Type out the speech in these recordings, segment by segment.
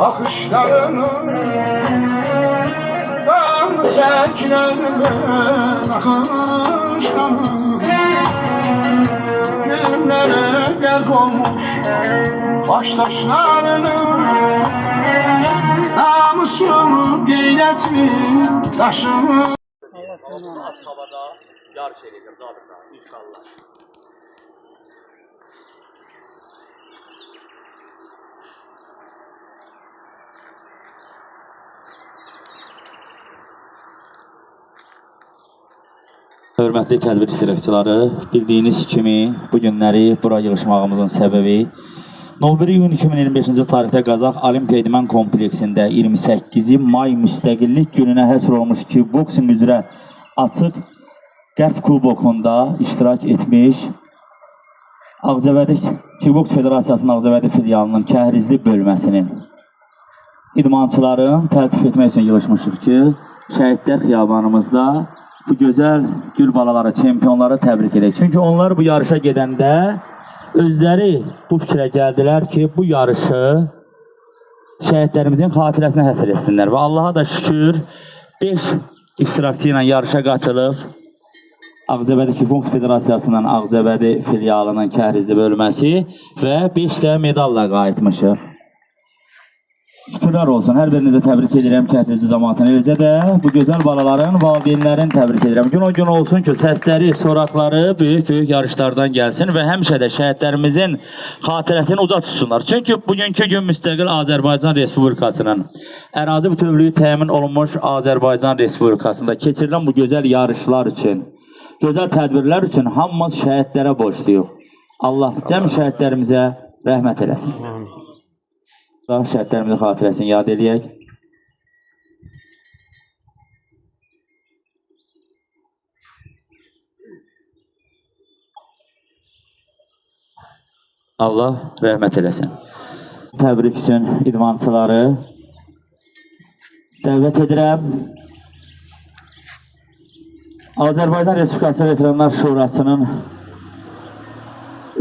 Bakışlarını Ben çekilerden akışlarını Günlere gel olmuş baştaşlarını Namusunu gayretini taşını Bunu açıq havada yarış eləyəcəm Cabirdə inşallah. Hörmətli tədbir iştirakçıları, bildiyiniz kimi bu günləri bura yığışmağımızın səbəbi 01 iyun 2025-ci tarixdə Qazax Olimpiya İdman Kompleksində 28 may Müstəqillik gününə həsr olunmuş kickboxing üzrə açıq Qərb Kubokunda iştirak etmiş Ağcabədi Kickboks Federasiyasının Ağcabədi filialının Kəhrizli bölməsinin idmançıların təltif etmək üçün yığışmışıq ki, Şəhidlər xiyabanımızda bu gözəl gül balaları, çempionları təbrik edək. Çünki onlar bu yarışa gedəndə özləri bu fikrə gəldilər ki, bu yarışı şəhidlərimizin xatirəsinə həsr etsinlər. Və Allaha da şükür 5 iştirakçı ilə yarışa qatılıb Ağcabədi Kickboks Federasiyasının Ağcabədi filialının Kəhrizli bölməsi və 5 də medalla qayıtmışıq. Şükürlər olsun. Hər birinizi təbrik edirəm Kəhrizli cəmaatını. Eləcə də bu gözəl balaların valideynlərini təbrik edirəm. Gün o gün olsun ki, səsləri, soraqları böyük-böyük yarışlardan gəlsin və həmişə də şəhidlərimizin xatirəsini uca tutsunlar. Çünki bugünkü gün müstəqil Azərbaycan Respublikasının ərazi bütövlüyü təmin olunmuş Azərbaycan Respublikasında keçirilən bu gözəl yarışlar üçün, gözəl tədbirlər üçün hamımız şəhidlərə borcluyuq. Allah cəm şəhidlərimizə rəhmət eləsin. Şəhidlərimizin xatirəsini yad eləyək. Allah rəhmət eləsin. Təbrik üçün idmançıları dəvət edirəm. Azərbaycan Respublikası Veteranlar Şurasının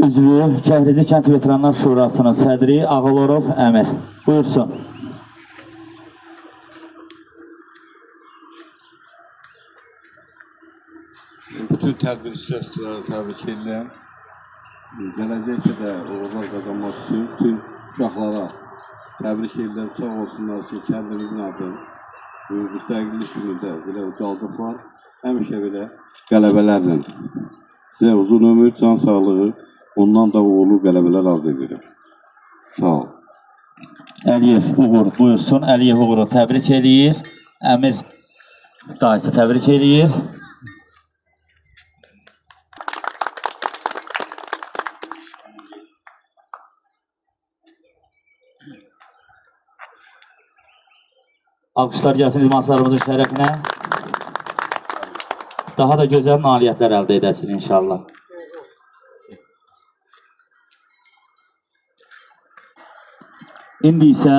üzvü, Kəhrizi Kənd Veteranlar Şurasının sədri Ağılorov Əmir. Buyursun. Bütün tədbir iştirakçıları təbrik edirəm. Gələcəkdə də uğurlar qazanmaq üçün bütün uşaqlara təbrik edirəm. Sağ olsunlar ki, kəndimizin adını müstəqillik günündə belə ucaldıblar. Həmişə belə qələbələrlə. Sizə uzun ömür, can sağlığı, ondan da uğurlu qələbələr arzu edirəm. Sağ ol. Əliyev Uğur buyursun. Əliyev Uğuru təbrik eləyir. Əmir dayısı təbrik eləyir. Alqışlar gəlsin idmançılarımızın şərəfinə. Daha da gözəl nailiyyətlər əldə edəsiniz inşallah. İndi isə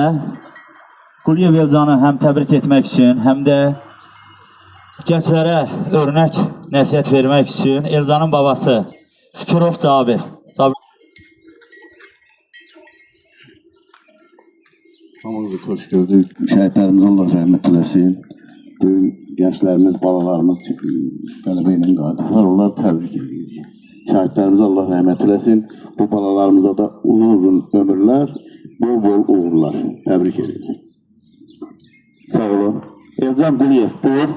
Quliyev Elcanı həm təbrik etmək üçün, həm də gənclərə örnək nəsihət vermək üçün Elcanın babası Şükürov Cabir. Cabir. Hamınızı xoş gördük. Şəhidlərimizə Allah rəhmət eləsin. Bu gün gənclərimiz, balalarımız qələbə ilə qayıdıblar. Onları təbrik edirik. Şəhidlərimizə Allah rəhmət eləsin. Bu balalarımıza da uzun-uzun ömürlər, bol-bol uğurlar. Təbrik edirik. Sağ olun. Elcan Quliyev, buyur.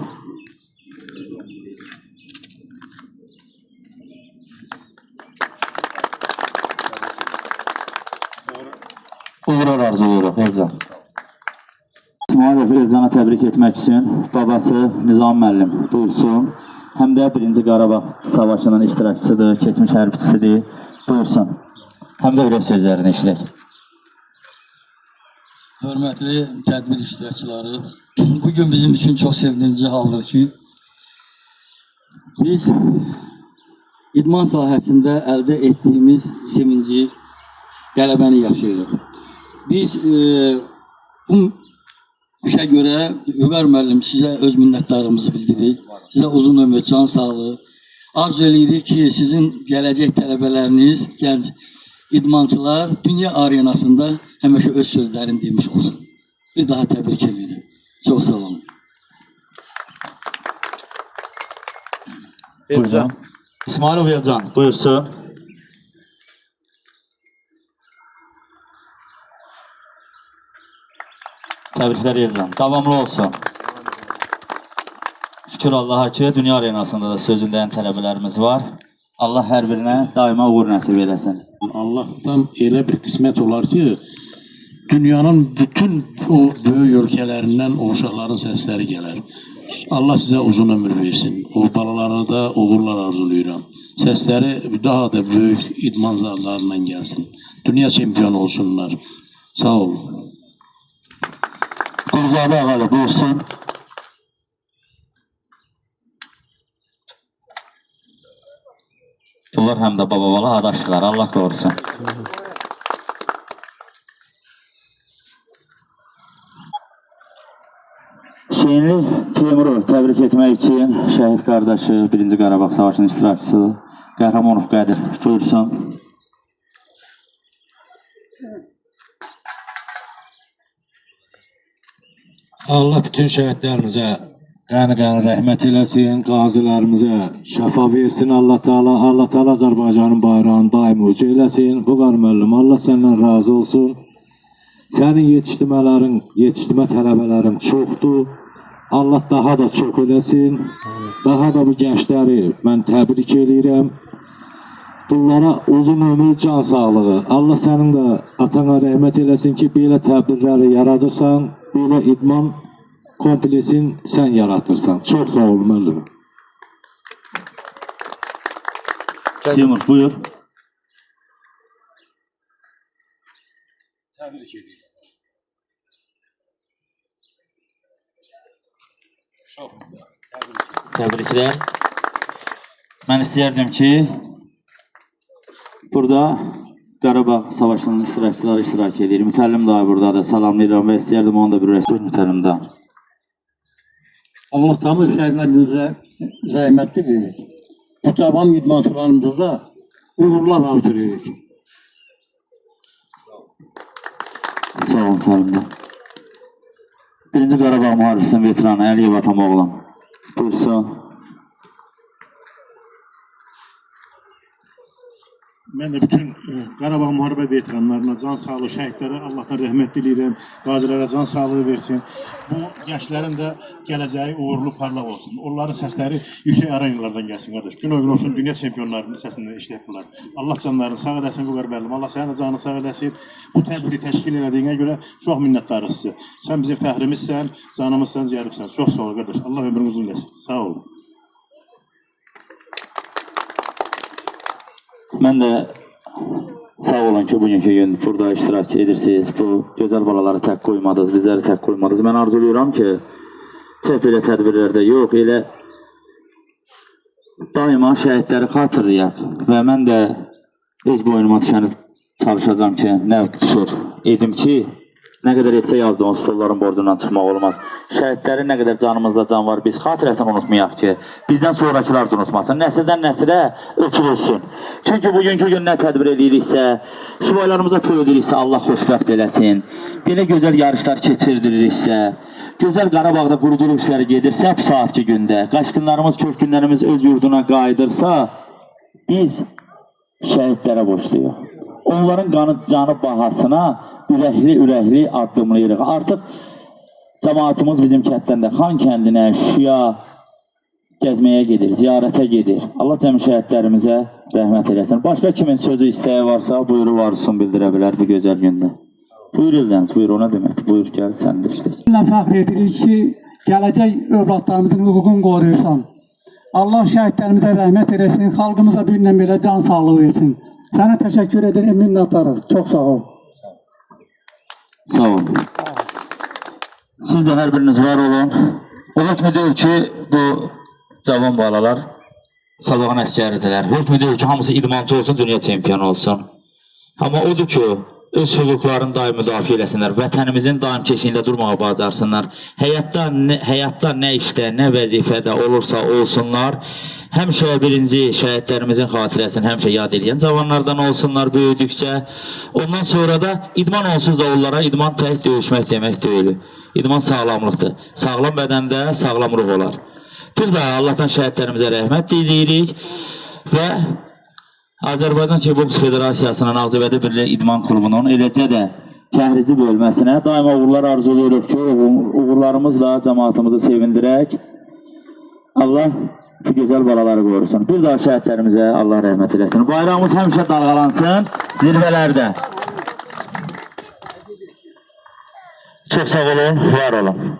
Uğurlar arzulayırıq Elcan. İsmailov Elcanı təbrik etmək üçün babası Nizam müəllim buyursun. Həm də 1-ci Qarabağ Savaşının iştirakçısıdır, keçmiş hərbçisidir. Buyursun. Həm də ürək sözlərini eşidək. Hörmətli tədbir iştirakçıları, bugün bizim üçün çox sevindirici haldır ki, biz idman sahəsində əldə etdiyimiz sevinci, qələbəni yaşayırıq. Biz bu işə görə Vüqar müəllim sizə öz minnətdarlığımızı bildiririk. Sizə uzun ömür, can sağlığı. Arzu eləyirik ki, sizin gələcək tələbələriniz, gənc idmançılar dünya arenasında həmişə öz sözlərini demiş olsun. Bir daha təbrik edirəm. Çox sağ olun. Buyurun. İsmailov Elcan, buyursun. Təbriklər Elcan. Davamlı olsun. Şükür Allaha ki, dünya arenasında da sözündəyən tələbələrimiz var. Allah hər birinə daima uğur nəsib eləsin. Allahdan elə bir qismət olar ki, dünyanın bütün o böyük ölkələrindən o uşaqların səsləri gələr. Allah sizə uzun ömür versin. O balalara da uğurlar arzulayıram. Səsləri daha da böyük idman zallarından gəlsin. Dünya çempionu olsunlar. Sağ olun. Quluzadə Ağalı, buyursun. Bunlar həm də baba-bala adaşdılar. Allah qorusun. Hüseynli Teymuru təbrik etmək üçün şəhid qardaşı, 1-ci Qarabağ Savaşının iştirakçısı Qəhrəmanov Qədir buyursun. Allah bütün şəhidlərimizə qəni-qəni rəhmət eləsin, qazilərimizə şəfa versin Allah Teala. Allah Teala Azərbaycanın bayrağını daim uca eləsin. Vüqar müəllim, Allah səndən razı olsun. Sənin yetişdirmələrin, yetişdirmə tələbələrin çoxdur. Allah daha da çox eləsin. Daha da bu gəncləri mən təbrik eləyirəm. Bunlara uzun ömür, can sağlığı. Allah sənin də atana rəhmət eləsin ki, belə tədbirləri yaradırsan, belə idman kompleksin sən yaratırsan. Çox sağ ol müəllim. Teymur, buyur. Təbrik edirəm. Çox Təbriklər. Mən istəyərdim ki, burada Qarabağ Savaşının iştirakçıları iştirak edir. Mütəllim dayı buradadır. Salamlayıram və istəyərdim onu da bir rəsmi mütəllim dayı. Allah tamam şəhidlərimizə rəhmət verir. Bu cavan idmançılarımıza uğurlar arzulayırıq. Sağ olun mütəllim dayı. Birinci Qarabağ müharibəsinin veteranı Əliyev Atamoğlu. Buyursun. Mən də bütün Qarabağ müharibə veteranlarına can sağlığı, şəhidlərə Allahdan rəhmət diləyirəm, qazilərə can sağlığı versin. Bu gənclərin də gələcəyi uğurlu, parlaq olsun. Onların səsləri yüksək arenalardan gəlsin qardaş. Gün o gün olsun dünya çempionlarının səsindən işləyib bunlar. Allah canlarını sağ eləsin Vüqar müəllim. Allah sənin də canını sağ eləsin. Bu tədbiri təşkil elədiyinə görə çox minnətdarıq sizə. Sən bizim fəxrimizsən, canımızsan, ciyərimizsən. Çox sağ ol qardaş. Allah ömrünü uzun eləsin. Sağ ol. Mən də sağ olun ki, bugünkü gün burada iştirak edirsiniz. Bu gözəl balaları tək qoymadınız, bizləri tək qoymadınız. Mən arzulayıram ki, tək belə tədbirlərdə yox, elə daima şəhidləri xatırlayaq. Və mən də öz boynuma düşəni çalışacağam ki, nə düşür edim ki, nə qədər etsə yazdı, onsuz onların borcundan çıxmaq olmaz. Şəhidlərin nə qədər canımızda can var, biz xatirəsini unutmayaq ki, bizdən sonrakılar da unutmasın. Nəsildən nəsilə ötürülsün. Çünki bugünkü gün nə tədbir ediriksə, subaylarımıza toy ediriksə, Allah xoşbəxt eləsin. Belə gözəl yarışlar keçirdiriksə, gözəl Qarabağda quruculuq işləri gedirsə, bu saatki gündə, qaçqınlarımız, köçkünlərimiz öz yurduna qayıdırsa, biz şəhidlərə borcluyuq. Onların qanı, canı bahasına ürəkli-ürəkli addımlayırıq. Artıq cəmaatımız bizim kənddən də Xan kəndinə, Şuşaya gəzməyə gedir, ziyarətə gedir. Allah cəmi şəhidlərimizə rəhmət eləsin. Başqa kimin sözü, istəyi varsa, buyuru arzusunu bildirə bilər bu gözəl gündə. Buyur Eldəniz, buyur, o nə deməkdir? Buyur, gəl, sən də işlə. Fəxr edirik ki, gələcək övladlarımızın hüququnu qoruyursan. Allah şəhidlərimizə rəhmət eləsin, xalqımıza bir ilə belə can sağlığı versin. Sənə təşəkkür edirəm, minnətdarıq. Çox sağ ol. Sağ olun. Siz də hər biriniz var olun. O hökmü deyil ki, bu cavan balalar sabahın əskəridirlər. Hökmü deyil ki, hamısı idmançı olsun, dünya çempionu olsun. Amma odur ki, Öz hüquqlarını daim müdafiə eləsinlər, vətənimizin daim keşiyində durmağa bacarsınlar. Həyatda nə işdə, nə vəzifədə olursa olsunlar, həmişə birinci şəhidlərimizin xatirəsini həmişə yad eləyən cavanlardan olsunlar böyüdükcə. Ondan sonra da idman onsuz da onlara idman tək döyüşmək demək deyil. İdman sağlamlıqdır. Sağlam bədəndə sağlam ruh olar. Bir daha Allahdan şəhidlərimizə rəhmət diləyirik və Azərbaycan Kickboks Federasiyasının Ağcabədi Birliyi İdman Klubunun, eləcə də Kəhrizi bölməsinə daima uğurlar arzulayırıq ki, uğurlarımızla cəmaatımızı sevindirək. Allah bu gözəl balaları qorusun. Bir daha şəhidlərimizə Allah rəhmət eləsin. Bayrağımız həmişə dalğalansın zirvələrdə. Çox sağ olun, var olun.